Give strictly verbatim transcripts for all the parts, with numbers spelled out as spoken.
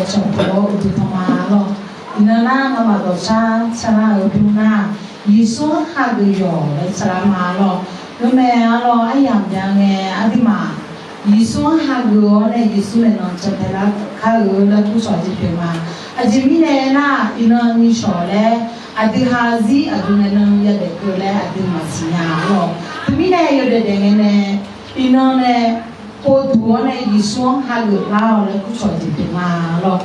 Cawq-awr uqduq tanq ma lawr. Iqnan nar ngamaf dawqshar saqlar-euq bymr nar, Yeqsur-anr hageuf yawq laer saqlar ma lawr. Heumyae arlawr, aryamq bya ngae aqduimaf Yeqsur-anr hageuf-awr nae Yeqsur maeqnan cantae lar kar-eu laer kur shawq jeq pyeuf ma. Aqjeq mirnae aernar, iqnan ni shawq laer aqdui hazir aqdui nae nan yadaef keuv laer aqdui maqsiq nya lawr. Teumirnae yawdaef daef ngae nae, iqnan nae povduq-awr nae Yeqsur-anr hageuf lar-awq laer kur shawq jeq pyeuf ma lawr.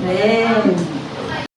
Amen.